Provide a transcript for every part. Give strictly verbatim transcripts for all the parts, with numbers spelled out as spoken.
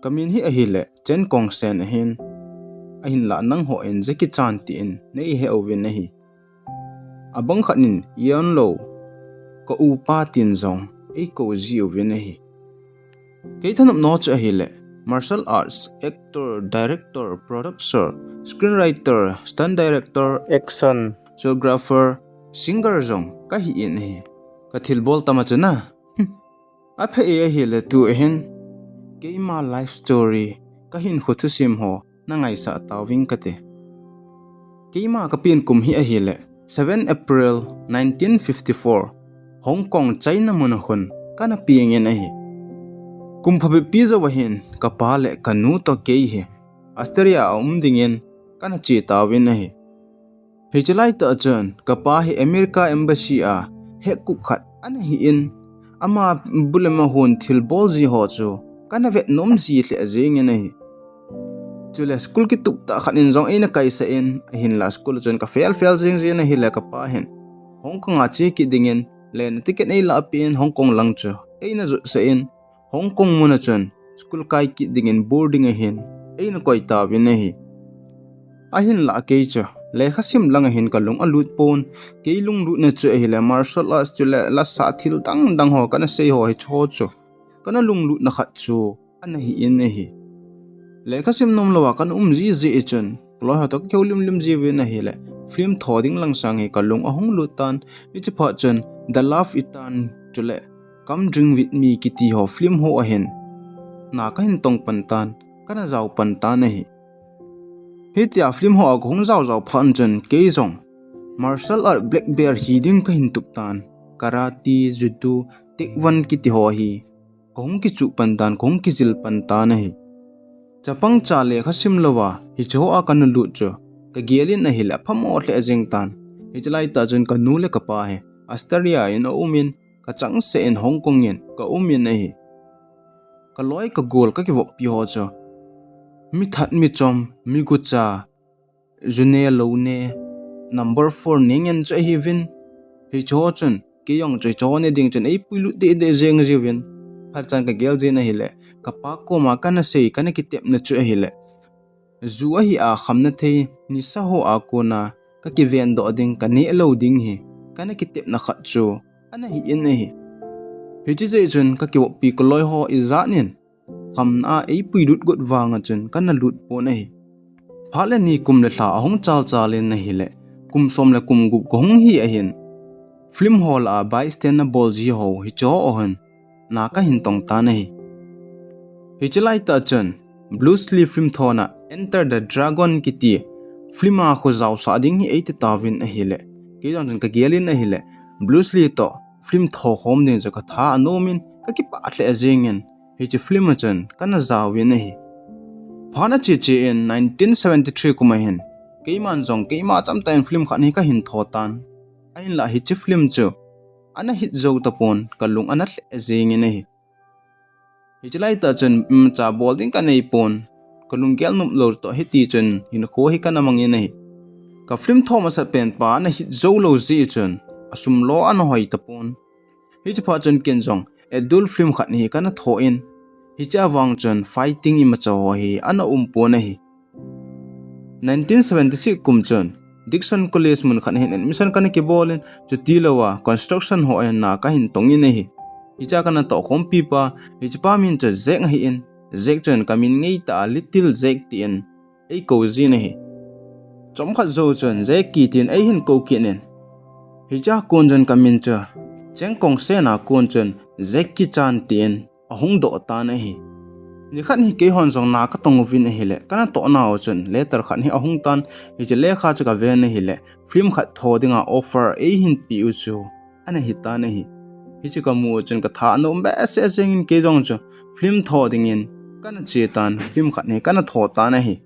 Kamin hi ahile Chenkong Sen ahin, ahinla nangho in Jackie Chan tin neihe uvin ahi. Abang khat in Ian Lo, ka upa tin jong eikou ji uvin ahi. Kei thanop nom chu ahile martial arts, actor, director, producer, screenwriter, stunt director, action, choreographer, singer jong kahi in ahi. Ka thilbol tama chu na. Aphe e ahile tu ahin keima life story, kahinkho thusim ho nangaisah tauving kate. Keima kapen kum hi ahile seven April nineteen fifty-four, Hong Kong, China mun a hin kana pengin ahi. Kum phabep pi jou ahin kapa le kanu toh kei hi Australia a um dingin kana che tauvin ahi. Hiche laitah chun kapa hi America Embassy a head cook khat ana hi in, ama bu le ama hon thilbol ji ho chu kana vet nom ji lheh jengin ahi. Chule school kitup tah khat in jong eina kaisah in, ahinla school chun ka fail fail jing jin ahile kapa hin Hong Kong a che kit dingin len ticket eilah pen Hong Kong lang chu eina jotsah in, Hong Kong mun a chun school kai kit dingin boarding a hin eina koi tauvin ahi. Ahinla kei chu lekha sim lang a hin kalung alut pon, kei lunglutna chu ahile martial arts chule lasa thil dang dang ho kana sei ho hiche ho chu kana lunglutna khat chu ana hi in ahi. Lekha sim nom louva kana um ji jeh chun kaloi ho toh kakihou lim lim ji uvin ahile film tho ding lang sang hi kalung ahung lut tan, hiche phat chun The Love It Tan chule Come Drink With Me kiti ho film ho a hin na kahin tong pan tan, kana jao pan tan ahi. Hitia film ho a kahung jao jao phat chun kei jong martial art black belt hi ding kahin tup tan, karate, judo, taekwondo kiti ho hi kahung kichuh pan tan, kahung kijil pan tan ahi. Chapang cha lekha sim louva hiche ho a kana lut chu kagel in ahile aphamo lheh jeng tan. Hiche laitah chun kanu le kapa hi Australia in aum in, kachangseh in Hong Kong in kaum in ahi. Kaloi kagol kakivoppi ho chu mi that mi chom, mi gucha, ju ne lou ne, number four ne ngen chu ahiuvin. Hiche ho chun kei jong chu hiche ho ne ding chun eipuilut deh deh jeng jiuvin. Phat chan kagel jin ahile kapa koma kana sei, kana kitepna chu ahile ju ahi a khamna thei nisa ho a kona kakiven doh ding, kaneh lou ding hi kana kitepna khat chu ana hi in ahi. Hiche jeh chun kakivoppi kaloi ho ijat in khamna a eipuilut got vang a chun kana lut pon ahi. Phat le ni kum le lha ahung chal chal in ahile kum som le kum gup kahung hi a hin film ho lah a bystander bol ji ho hiche ho a hin na kahin tong tan ahi. Hiche laitah chun Bruce Lee film thona Enter the Dragon kiti film a kho jaosah ding hi eiti tauvin ahile, kei jong chun kagel in ahile Bruce Lee toh film tho khom ding chu katha anom in kakipah lheh jeng in hiche film a chun kana jao in ahi. Phat ache che in nineteen seventy-three kum a hin keiman jong keima chamtah in film khat hi kahin tho tan. Ahinla hiche film chu ana hit jou tapon, kalung ana lheh jeng in ahi. Hiche laitah chun, um, cha bol ding kanei pon, kalunggel nop lou toh hiti chun hinkho hi kana mang in ahi. Ka film tho masat pen pa ana hit jou lou jeh chun asum lo ana hoi tapon. Hiche phat chun ken jong adult film khat hi kana tho in, hiche a vang chun fighting imacha ho hi ana um pon ahi. Nineteen seventy-six kum chun Dixon College mun khat hin admission kana kibol in, chuti louva construction ho a hin na kahin tong in ahi. Hiche a kana tohkhompi pa, hiche pa min chu Jack ahi in, Jack chun kamin ngeitah a Little Jack tin eikou jin ahi. Chomkhat jou chun Jackie tin eihin kou kit in, hiche a kon chun kamin chu Chenkong Sen a kon chun Jackie Chan tin ahung doh tan ahi. Nikhat hi keihon jong na katong uvin ahile, kana toh nau chun letter khat hi ahung tan, hiche lekha chu kaven ahile, film khat tho dinga offer eihin peh u chu ana hi tan ahi. Hiche kamu chun katha anom behseh jeng in kei jong chu film tho dingin kana che tan, film khat hi kana tho tan ahi.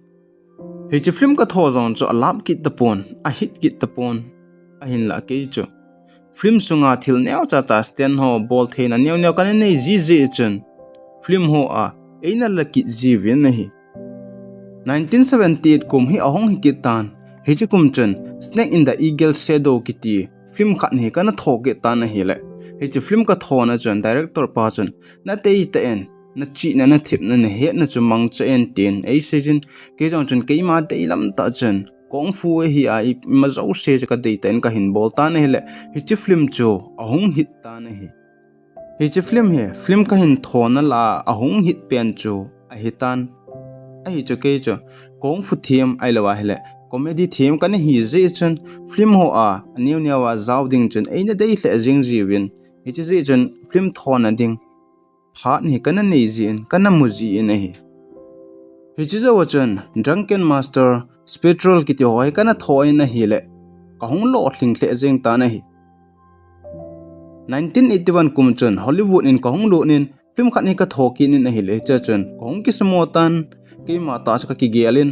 Hiche film katho jong chu alap kit tapon, ahit kit tapon. Ahinla kei chu film sunga thil neocha cha stunt ho bol theina neo neo kana nei ji jeh chun film ho a eina la kit ji uvin ahi. Nineteen seventy-eight kum hi ahung hi kit tan, hiche kum chun Snake in the Eagle's Shadow kiti film khat hi kana tho kit tan ahile, hiche film kathona chun director pa chun natei tah in nachihna, nathepna, nahetna chu mangcha in tin eiseijin, kei jong chun keima deilam tah chun kung fu ahi a, ima jouse chu kadei tah in kahin bol tan ahile, hiche film chu ahung hit tan ahi. Hiche film hi film kahin thona lah a ahung hit pen chu ahitan. Ahi chu kei chu kung fu them ahilou ahile comedy them kana hi jeh chun, film ho a aneo neo a jao ding chun eina dei lheh jing jiuvin, hiche jeh chun film thona ding phat hi kana nei jin, kana mu jin ahi. Hiche jou a chun Drunken Master, Spectre kiti ho hi kana tho in ahile, kahung lolhing lheh jeng tan ahi. Nineteen eighty-one kum chun Hollywood in kahung lut in film khat hi katho kit in ahile, hiche chun kahung kisumo tan, keima tah chu kakigel in,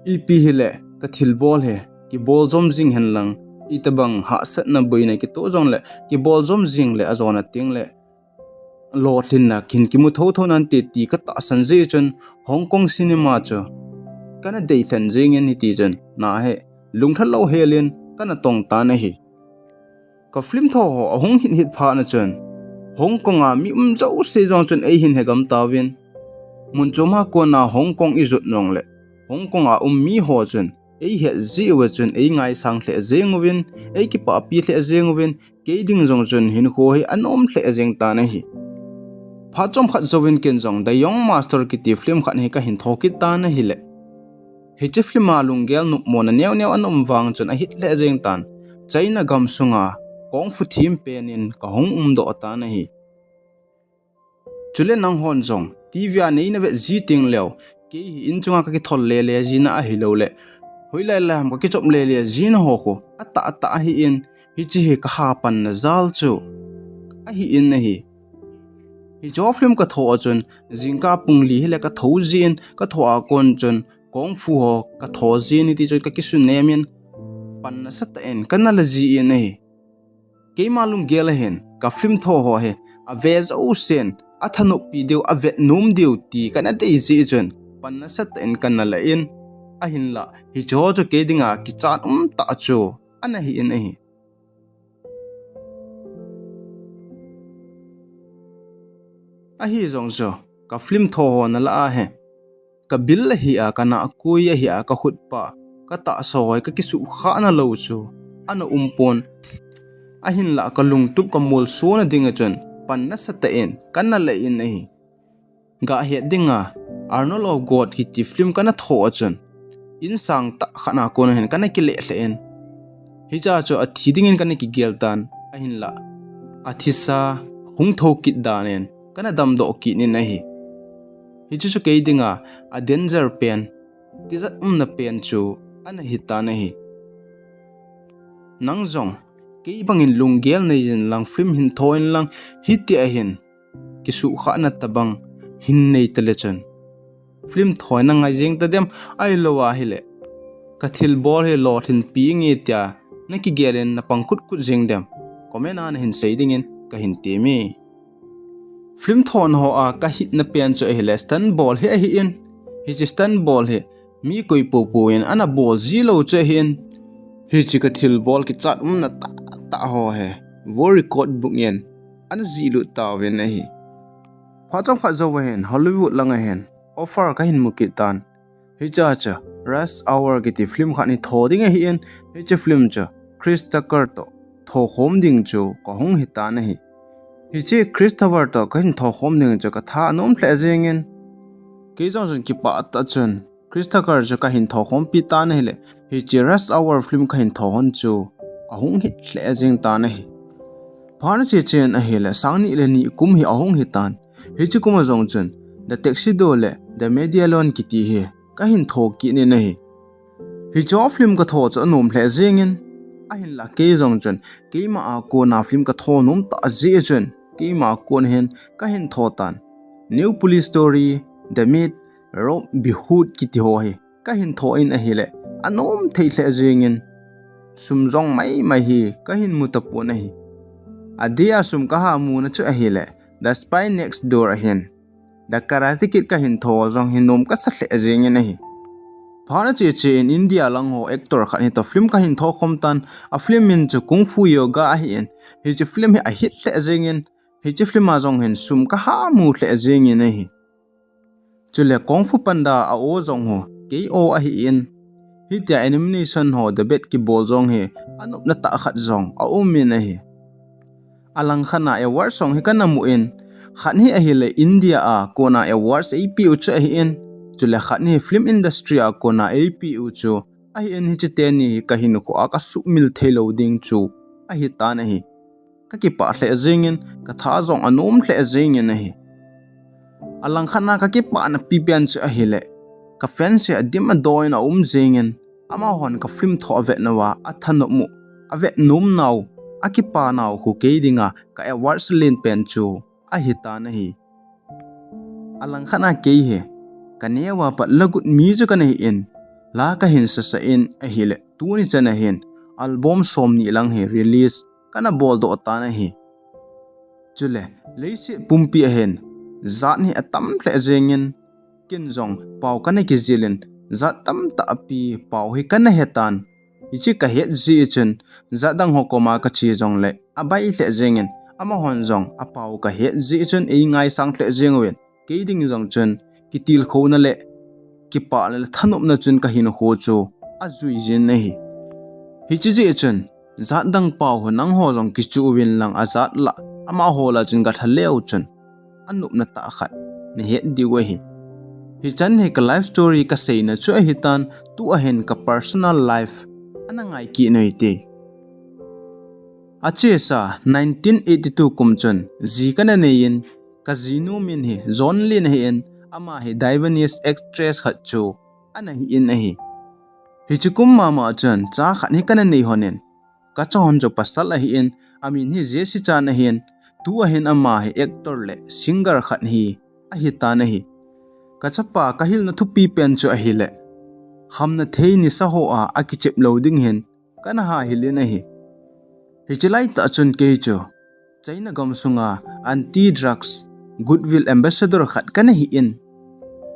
ipi hile kathilbol hi kibol jom jing hen lang, itobang hahsatna boina kitoh jongle kibol jom jing le ajona tengle lolhinna kahin kimu thotho nante ti katahsan jeh chun Hong Kong cinema chu kana dei lhen jeng in, hiti chun na hi lunglha lou hel in kana tong tan ahi. Ka film tho ho ahung hit hit phat na chun Hong Kong a mi um jouse jong chun eihin hegam tauvin, mun chom a kona Hong Kong ijot jongle Hong Kong a um mi ho chun eihet jeh uva chun eingaisang lheh jeng uvin, eikipapi lheh jeng uvin, kei ding jong chun hinkho hi anom lheh jeng tan ahi. Phat chomkhat jouvin ken jong The Young Master kiti film khat hi kahin tho kit tan ahile, hiche film a lunggel nopmona neo neo ana um vang chun ahit lheh jeng tan, China gam sunga kung fu them pen in kahung umdoh tan ahi. Chule nanghon jong TV a neina vet ji teng leu, kei hi inchunga kakithol lele jina ahiloule hoilai lai ham kakichop lele jina ho khu atah atah ahin, hiche hi kaha panna jal chu ahin ahi. Hiche film katho a chun jingkah pung li hile katho jin, katho a kon chun kung fu ho katho jin, hiti chun kakisunem in, pan nasatah in kana la jin ahi. Keima lunggel a hin ka film tho ho hi ave jousen athanoppi diu, avet nom diu ti kana dei jeh chun pan nasatah in kana la in, ahinlah hiche ho chu kei dinga kichat umtah chu ana hi in ahi. Ahi jong chu ka film tho ho nalah a hi ka bil ahi a, ka nahkoi ahi a, ka khutpah, ka tahsa ho hi kakisuhkhah na lou chu ana umpon. Ahinlah ka lungtup ka molsona dinga chun pan nasatah in kana la in ahi. Gah het dinga Arnold of God kiti film kana tho a chun insang tah khat a kona hin kana kile lheh in, hichea chu athi dingin kana kigel tan, ahinlah athisa hung tho kit dan in kana damdoh kit in ahi. Hichu chu kei dinga a danger pen, tijat umna pen chu ana hitan ahi. Nang jong kei bangin lunggel nei jin lang, film hin tho in lang, hitia hin kisuhkhahna tobang hin nei tale chun film tho in na ngai jeng tadem, ahilou ahile ka thilbol hi lolhinpi nge tia nakigel in napang kut kut jeng dem? Comment a nahin sei dingin kahin temi. Film thona hoa kahitna pen chu ahile stunt bol hi ahin, hiche stunt bol hi mi koi poupou in ana bol ji lou chu ahin, hiche ka thilbol kichat umna tahtah ho hi world record book in ana jihlut tauvin ahi. Phat chomkhat jouva hin Hollywood langa hin offer kahin mu kit tan, hichea chu Rush Hour kiti film khat hi tho ding ahin, hiche film chu Chris Tucker toh thokhom ding chu kahung hitan ahi. Hiche Chris Tucker toh kahin thokhom ding chu katha anom lheh jengin, kei jong chun kipah tah chun Chris Tucker chu kahin thokhompi tan ahile, hiche Rush Hour film kahin tho hon chu ahung hit lheh jeng tan ahi. Phat ache chen ahile sang ni le ni kum hi ahung hitan, hiche kuma jong chun The Tuxedo le The Medallion kiti hi kahin tho kit in ahi. Hiche film katho chu anom lheh jengin, ahinlah kei jong chun keima a kona film katho nom tah jeh chun keima a kon hin kahin tho tan, New Police Story, The Mist, Rob Behold kiti ho hi kahin tho in ahile anom thei lheh jengin, sum jong maimai hi kahin mu tapon ahi. Adeh a sum kaha muna chu ahile The Spy Next Door ahin, The Karate Kid kahin tho jong hi nom kasa lheh jengin ahi. Phat ache chen India lang ho actor khat hitoh film kahin thokhom tan, a film min chu Kung Fu Yoga ahin, hiche film hi ahit lheh jengin, Hiche film a jong hin sum kaha mu lheh jengin ahi. Chule Kung Fu Panda a-o jong hu kei o ahin. Hitia animation ho debate kibol jong hi anopna tah khat jong aumin ahi. Alangkhat a awards jong hi kana mun, khat hi ahile India a kona awards eipeh u chu ahin. Chule khat hi film industry a kona eipeh u chu ahin, hiche teni hi kahinkho a kasuhmil theilou ding chu ahitan ahi. Kakipah lheh jengin, katha jong anom lheh jengin ahi. Alangkhat a kakipahna pipen chu ahile, ka fans hi adim adon in aum jengin, amahon ka film tho avet nauva athanop u, avet nom nau, akipa nau khu kei dinga ka awards lenpen chu ahitan ahi. Alangkhat a kei hi kaneo a pat la gut mi chu kana hin, la kahin sasa in ahile, tuni chan a hin album somni lang hi release kana boldoh tan ahi. Chule leiset pumpi a hin jat hi atam lheh jengin, ken jong pao kana kijilin, jat tamtah pi pao hi kana hetan. Hiche kahet jeh chun, jat dang ho koma kache jongle abai lheh jengin, amahon jong apao kahet jeh chun eingaisang lheh jeng uvin, kei ding jong chun kitilkhouna le kipah le thanopna chun kahinkho chu ajui jin ahi. Hiche jeh chun, jat dang pao ho nangho jong kichu uvin lang, ajat lah amaho lah chun galha leu chun anopna tah khat nahet diu ahi. Hichan hi ka life story kaseina chu ahitan, tua hin ka personal life ana ngai kit u hite. Achesa nineteen eighty-two kum chun ji kana neiyin, kajinu min hi John Lin ahin, ama hi Taiwanese actress khat chu ana hin ahi. Hiche kum mama chun cha khat hi kana nei lhonin, kacha lhon chu pasal ahin, amin hi Jackie Chan ahin, tua hin ama hi actor le singer khat hi ahitan ahi. Kachapa kahilna thupipen chu ahile, khamnathei nisa hoa akichep lou ding hin kana hahilin ahi. Hiche laitah chun kei chu China gamsunga anti-drugs goodwill ambassador khat kana hin,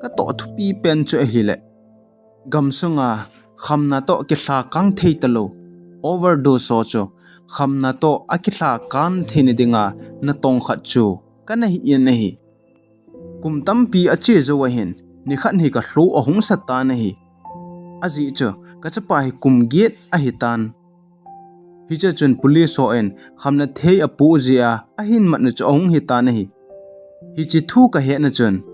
katoh thupipen chu ahile, gamsunga khamna toh kilhakang thei talou, overdose ho chu khamna toh akilhakang theina dinga natong khat chu kana hin ahi. Kum tampi ache jou ahin, nikhat hi kalou ahung satan ahi. Ajeh chu kachapa hi kum get ahitan. Hiche chun police hon khamnathei apoh jeh a ahin matna chu ahung hitan ahi. Hiche thu kahetna chun,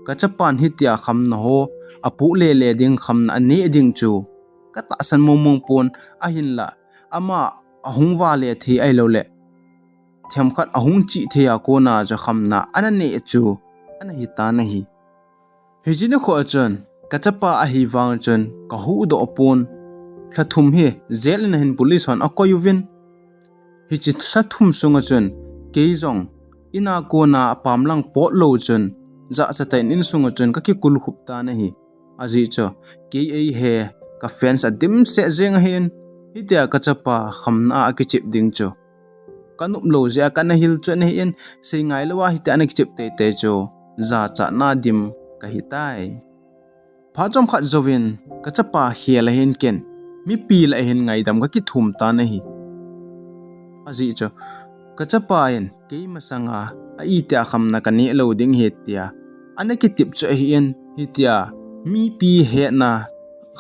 kachapan hitia khamna ho apoh lele ding, khamna aneh ding chu katahsan mongmong pon, ahinla ama ahung vale thei ahilouleh themkhat ahung chih thei a kona chu khamna ana neh chu ana hitan ahi. Hiche nikho chun kachapa ahivang chun kahuhdoh pon, lha thum hi jail in a hin police hon akoi uvin, hiche lha thum sunga chun kei jong ina kona apam lang pot lou chun, jachatah in insunga chun kakikulkhup tan ahi. Ajeh chu kei eihe, ka fans adimset jeng ahin, hitia kachapa khamna a akichep ding chu kanop lou jeh a kana hil chu ahin, seingai louva hitia ana kichep teitei chu jachatna dim kahitai. Phat chomkhat jouvin kachapa khel ahin ken mipi lah a hin ngaidam kakithum tan ahi. Ajeh chu kachapa in kei masanga a itia khamna kaneh lou ding ahi tia ana kitep chu ahin, hitia mipi hetna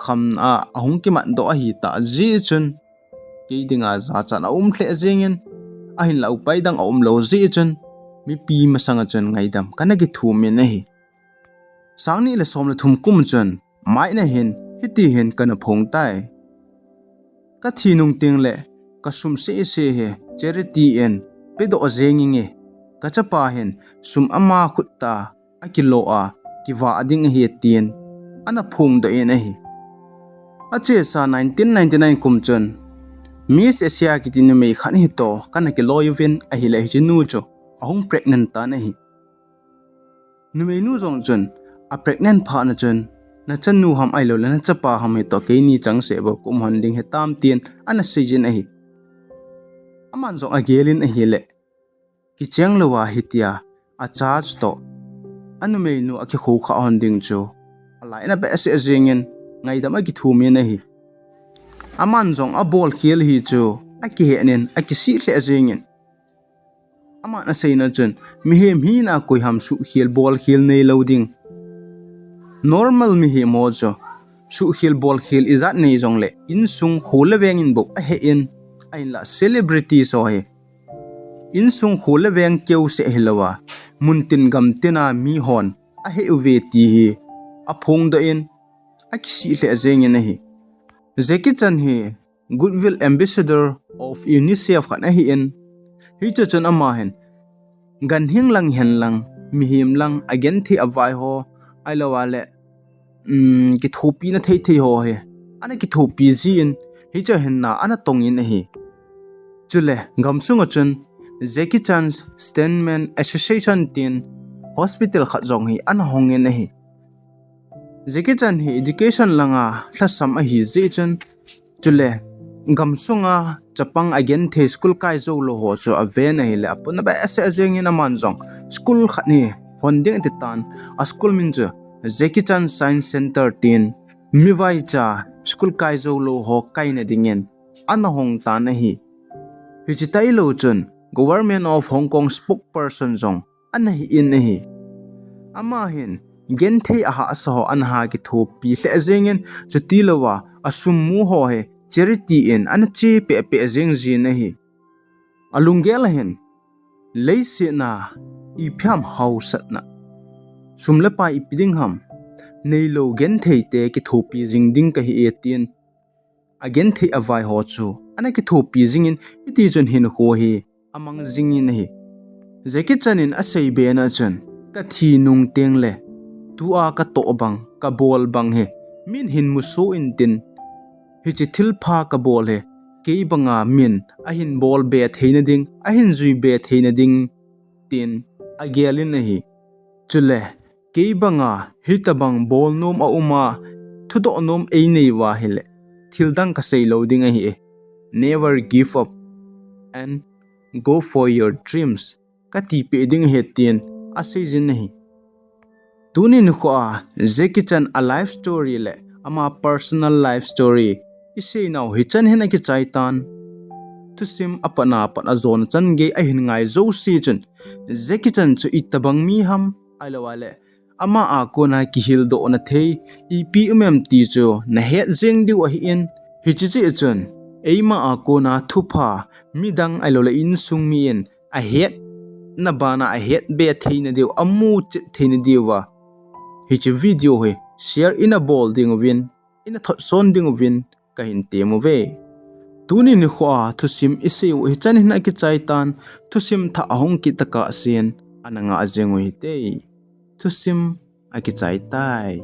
khamna a ahung kimatdoh ahitah jeh chun kei dinga jachat aum lheh jengin, ahinla upai dang aum lou jeh chun mipi masanga chun ngaidam kana kithumin ahi. Sangni le som le thum kum chun Mike na hin hiti hin kana phong tai. Kathi nung tengle kasum sese hi charity in pedoh jeng inge, kachapa hin sum ama khut a akilo a kivah ding ahi tin ana phongdoh in ahi. Achesa nineteen ninety-nine kum chun Miss Asia kiti numei khat hitoh kana kiloi uvin ahile hichenu chu ahung pregnant tan ahi. Numeinu jong chun a pregnant phat na chun, nachanu ham ahilouleh nachapa ham hitoh keini changseh bou kaum lhon ding hitam tin ana seijin ahi. Aman jong agelin ahile, kicheng louva hitia acha chutoh anumeinu akikhoukha lhon ding chu alainat behseh jengin ngaidam akithumin ahi. Aman jong abolkhel hi chu akihetnin akisih lheh jengin, Aman aseina chun, mihem hina koiham suhkhel bolkhel neilou ding. Normal mihem ho chu suhkhel bolkhel ijat nei jongle insung kho le veng in bou ahe in, ahinla celebrity ho hi insung kho le veng keuseh hilouva, muntin gamtina mihon ahe uve ti hi aphongdoh in, akisih lheh jengin ahi. Jackie Chan hi Goodwill Ambassador of UNICEF khat ahi in, hiche chun ama hin ganhing lang hen lang, mihem lang, agenthei avai ho, ahilouva le um, kithopina thei thei ho hi ana kithopi jin, hiche hinna ana tongin ahi. Chule gamsunga chun Jackie Chan Stuntman Association tin hospital khat jong hi ana hongin ahi. Jackie Chan hi education langa lhasam ahi jeh chun, chule gamsunga chapang agenthei school kai joulou ho chu aven ahile apuna behseh jengin aman jong school khat hi hon ding atitan, a school min chu Jackie Chan Science Center tin mivaicha school kai joulou ho kaina dingin ana hong tan ahi. Hiche tailou chun Government of Hong Kong spokesperson jong ana hi in ahi. Ama hin genthei ahahsa ho ana ha kithopi lheh jengin, chutilouva asum mu ho hi charity in ana che pehpeh jeng jin ahi. Alunggel a hin leiset a ipi ham haosatna, sum le pai ipi ding ham neilou genthei te kithopi jing ding kahi e tin, agenthei avai ho chu ana kithopi jingin, hiti chun hinkho hi amang jingin ahi. Jackie Chan in asei bena chun, kathi nung tengle tua katoh bang, kabol bang hi min hin musoh intin, hiche thilpha kabol hi kei banga min ahin bol be theina ding, ahin jui be theina ding tin agelin ahi. Chule kei banga hitobang bolnom auma, thudoh nom einei uva hile, thildang kasei lou ding ahi e. Never give up and go for your dreams, katipeh ding ahi tin aseijin ahi. Tuni nikho a Jackie Chan a life story le ama personal life story iseinau hichan hin akichai tan. Thusim apatna pat ajona chan gei ahin ngai jouse chun, Jackie Chan chu itobang mi ham, ahilouva le ama a kona kihildohna thei ipi um em ti chu nahet jeng diu ahin, hiche jeh chun eima a kona thupha midang ahiloule insung mi in ahetna bana ahet be theina diu, amu chet theina diuva hiche video hi share ina bol dinguvin, ina thotson dinguvin kahin tem uve. Tuni nikho a thusim isei u hichan hin akichai tan, thusim thah ahung kit tokah sen ana ngah jeng u hite. Thusim akichai tai.